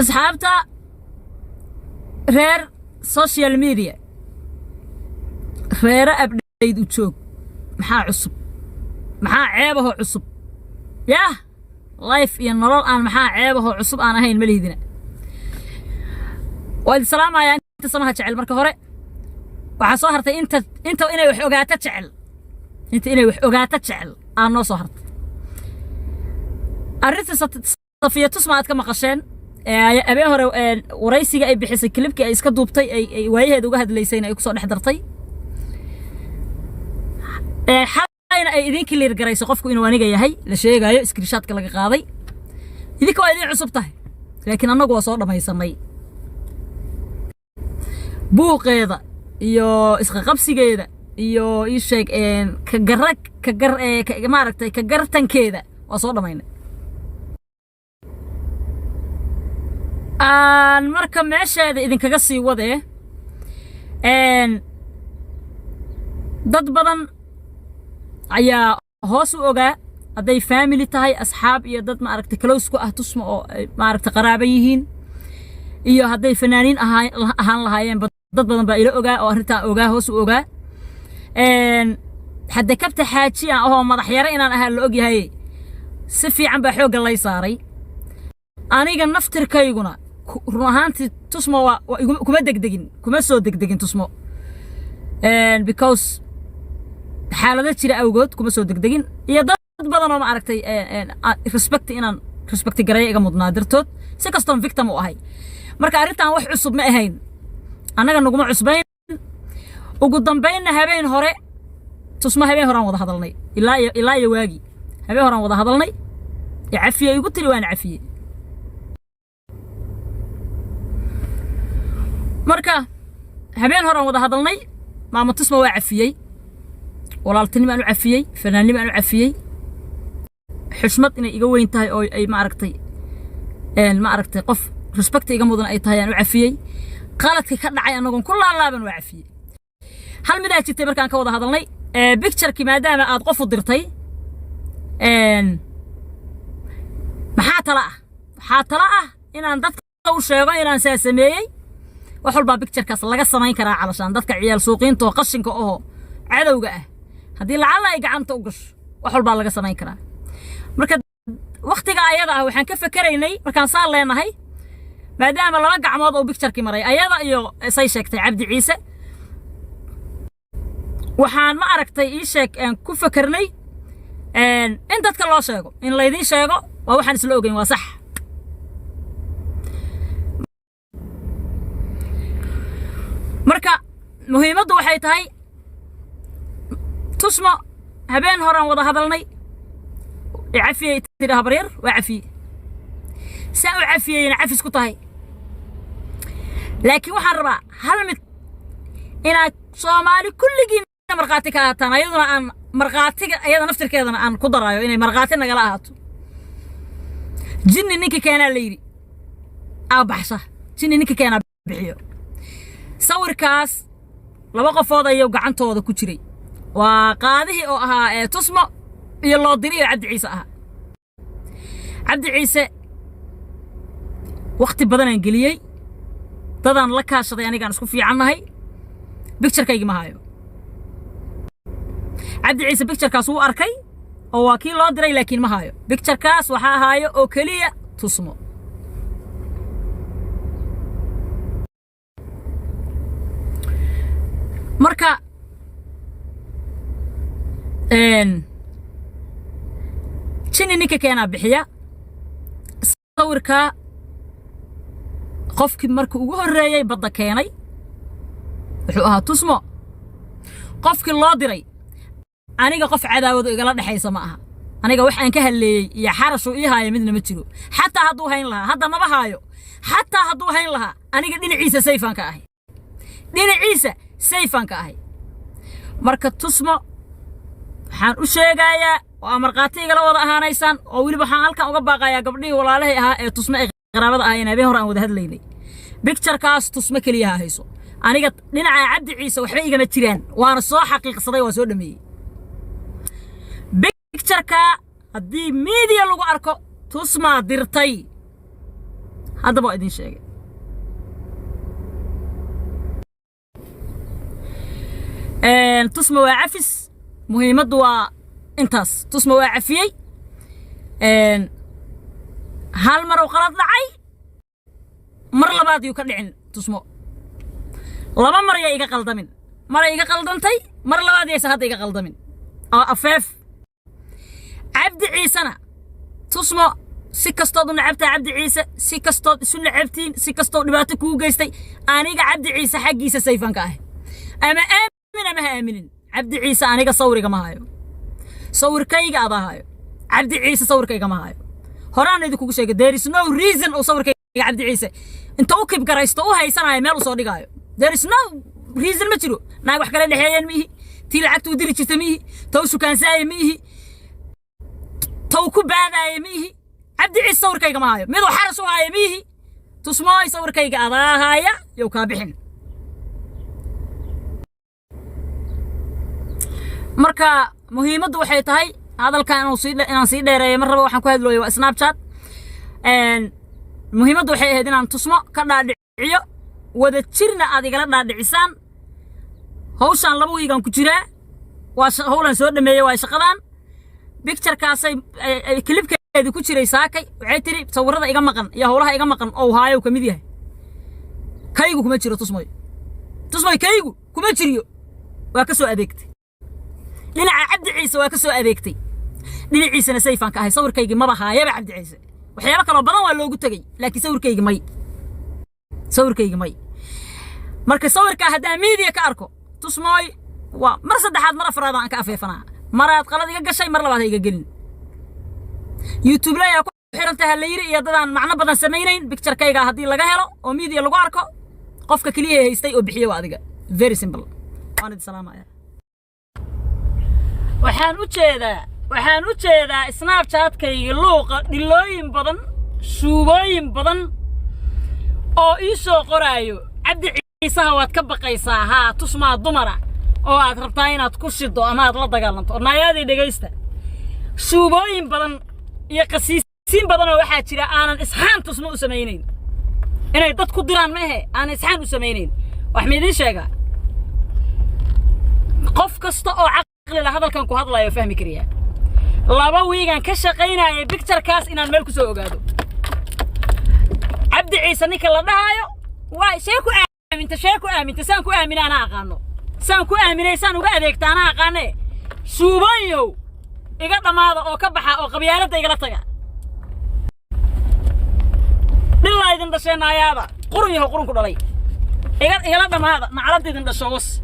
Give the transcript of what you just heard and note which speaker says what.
Speaker 1: Asxaabta reer social media, reere update u joog, maxaa cusub? Maxaa ceebahoo cusub? Yah, life iyo nolol aan maxaa ceebahoo cusub aan ahayn ma lihidina. Waa idin salaamayaa inta samaha jecel. Marka hore waxaa soo hartay inta inay wax ogaato jecel, inta inay wax ogaato jecel aa noo soo hartay. Arrinta Safiya Tusma aad ka maqasheen habeen hore, waraysiga ay bixisay, clipkii ay iska duubtay, ay waayaheeda uga hadlaysayna ay kusoo dhex dartay, xalayna ay idin clear garayso qofku inuu aniga yahay la sheegaayo, screenshotka laga qaaday. Idinka waa idin cusub tahay, laakiin annagu waa soo dhammaysanay buuqeeda iyo isqaqabsigeeda iyo ii sheeg ka gara ka gar maaragtay, ka gartankeeda waa soo dhammaynay. Aan marka meesheeda idinkaga sii wadee, dad badan ayaa hoos u ogaa, hadday family tahay, asxaab iyo dad maaragtay close ku ah Tusma oo ay maaragtay qaraaba yihiin, iyo hadday fanaaniin ahaan lahaayeenba, dad badan baa ila ogaa oo arrintaa ogaa, hoos u ogaa. Hadde kabta xaaji ah ahoo madax yare inaan ahaa la ogyahay, si fiican baa xoogga lay saaray. Aniga naftirkayguna run ahaantii Tusmo waa kuma degdegin, kuma soo degdegin Tusmo, because xaalado jira awgood kuma soo degdegin, iyo dad badan oo ma aragtay respect inaan respect gareeyo iga mudnaa dartood, si kastoon victim u ahay. Marka arrintan wax cusub ma ahayn, annaga naguma cusbayn. Ugu dambaynna habeen hore Tusmo, habeen horaan wada hadalnay, ilaa iyo waagii habeen horaan wada hadalnay. Cafiye igu tiri, waan cafiyey. Marka habeen horaan wada hadalnay, maama Tusma waa cafiyey, walaaltinimaan u cafiyey, fanaannimaan u cafiyey, xushmad inay iga weyn tahay oo ay maaragtay qof respect iga mudan ay tahay aan u cafiyey. Qaladka ka dhacay anagoon ku laalaaban waa cafiyey. Hal midaa jirtay markaan ka wada hadalnay picturekii, maadaama aad qof u dirtay, maxaa tala ah? Waxaa tala ah inaan dadka u sheego inaan saa sameeyey. Wax walbaa picturekaas laga samayn karaa, calashaan dadka ciyaal suuqiinta oo qashinka oo cadowga ah haddii lacalla ay gacanta u gasho, wax walbaa laga samayn karaa. Marka waktiga ayada ah waxaan ka fekeraynay markaan saan leenahay, maadaama laba gacmood oo picturekii maray, ayada iyo say sheegtay Cabdi Ciise, waxaan ma aragtay ii sheeg aan ku fekernay in dadka loo sheego, in laydiin sheego waa waxaan isla ogeyn, waa sax. Marka muhiimaddu waxay tahay, Tusmo habeen horaan wada hadalnay, cafiyey tiri habaryar, waa cafiyey, saa u cafiyeyna cafis ku tahay. Laakiin waxaan rabaa hal mid inaad Soomaali kulligiin markhaati ka ahaataan, ayaduna aan markhaatiga ayada naftirkeedana aan ku daraayo inay markhaati nagala ahaato. Jinni ninka keenaa la yidhi aa baxsha, jinni ninka keenaa bixiyo. Sawirkaas laba qofood ayuu gacantooda ku jiray, waa qaadihii oo ahaa ee Tusmo iyo loo diriyo Cabdi Ciise ahaa. Cabdi Ciise wakhti badanaan geliyey, dadaan la kaashaday, anigaan isku fiicannahay, picturekaygii ma hayo. Cabdi Ciise picturekaas wuu arkay oo waa kii loo diray, laakiin ma hayo picturekaas. Waxaa ahaayo oo keliya Tusmo. Marka jini ninka keenaa bixiya. Sawirkaa qofkii marka ugu horreeyey badda keenay wuxuu ahaa Tusmo, qofkii loo diray. Aniga qof cadaawadu igala dhexaysa ma aha. Aniga wax aan ka halleeyey iyo xarashuu ii haaya midna ma jiro. Xataa hadduu hayn lahaa, hadda maba haayo, xataa hadduu hayn lahaa, aniga dhinaciisa sayfaan ka ahay, dhinaciisa sayfaan ka ahay. Marka Tusmo waxaan u sheegayaa oo aa markhaati igala wada ahaanaysaan, oo weliba waxaan halkan uga baaqayaa gabdhihii walaalahay ahaa ee Tusmo ay qaraabada ahaayeen, habeen hore aan wada hadlaynay, picturekaas Tusmo keliyaha hayso. Aniga dhinaca Cabdi Ciise waxba igama jiraan, waana soo xaqiiqsaday, waa soo dhameeyey. Pictureka haddii media lagu arko, Tusmaa dirtay. Haddaba waa idin sheegay. Tusma waa cafis, muhiimaddu waa intaas. Tusma waa cafiyey. Hal mar uu qalad dhacay, mar labaad yuu ka dhicin. Tusmo laba mar yaa iga qaldamin, maray iga qaldantay, mar labaad yaysa hadda iga qaldamin oo afeef. Cabdi Ciisena, Tusmo, si kastood u necabtahay Cabdi Ciise, si kastood isu necabtiin, si kastood dhibaato kuu geystay, aniga Cabdi Ciise xaggiisa sayfanka ah. Ama aamin ama ha aaminin, Cabdi Ciise aniga sawiriga ma hayo, sawirkayga adaa hayo. Cabdi Ciise sawirkayga ma hayo, horaan idinkugu sheegay. There is no reason uu sawirkayga Cabdi Ciise inta u kibgaraysto u haysanayo, meel u soo dhigaayo. There is no reason, ma jiro. Naag wax kala dhexeeyeen ma ihi, tii lacagta u diri jirta ma ihi, taw shukaansaaya ma ihi, taw ku baadaaya ma ihi. Cabdi Ciise sawirkayga ma hayo, miduu xaras u haayo ma ihi. Tusmooy, sawirkayga adaa haaya, yow kaa bixin. Marka muhiimaddu waxay tahay, hadalkan inaan sii dheereeyo mar raba. Waxaan ku hadlooyo waa Snapchat. Muhiimaddu waxay ahayd inaan Tusmo ka dhaadhiciyo, wada jirna aad igala dhaadhicisaan. Hawshaan 2 wiigaan ku jiraa, waa hawlaan soo dhameeyey, waa shaqadan. Picturekaasay clipkeedi ku jiray saakay. Waxay tiri sawirada iga maqan iyo howlaha iga maqan oo haayow ka mid yahay. Kaygu kuma jiro, Tusmoy. Tusmoy, kaygu kuma jiriyo. Waa ka soo adeegtay dhinaca Cabdi Ciise, waa ka soo adeegtay dhinaciisana, sayfaan ka ahay. Sawirkaygii maba haayaba Cabdi Ciise. Waxyaabo kaloo badan waa loogu tegey, laakiin sawirkaygii may, sawirkaygii may. Marka sawirkaa haddaan media ka arko, Tusmooy, waa mar saddexaad, mar afraad aan ka afeefanaa. Maraad qalad iga gashay, mar labaad ha iga gelin. YouTube layaa ku xirantaha la yiri iyo dadaan macno badan samaynayn. Picturekayga haddii laga helo oo media lagu arko, qofka keliya haystay oo bixiye waa adiga. Very simple. Waan idin salaamaya. Waxaan u jeedaa Snapchatkayga luuqa dhilooyin badan, shuubooyin badan oo ii soo qoraayo: "Cabdi Ciisaha waad ka baqaysaa, haa Tusmaa dumara oo aad rabtaa inaad ku shido ama aad la dagaalanto." Naayaadii, dhegaysta. Shuubooyin badan iyo qasiisiin badan oo waxaa jira aanan isxaan Tusmo u samaynayn, inay dad ku diraan ma ahe, aanan isxaan u samaynayn. Wax ma idiin sheegaa? Qof kasta oo caqli la hadalkan ku hadlayo fahmi kariyaa. 2 wiigaan ka shaqaynayay picturekaas inaan meel ku soo ogaado. Cabdi Ciise ninka la dhahaayo waa shee ku aaminta, shee ku aaminta. Saan ku aamina anaa aqaano, saan ku aaminay, saan uga adeegta anaa aqaane. Shuubooyow, iga dhammaada oo ka baxa oo qabyaaladda igala taga. Dhilaa idin dhashee, naayaada, qurun yahow, qurun ku dhalay, igala dhammaada, nacladda idin dhasho was.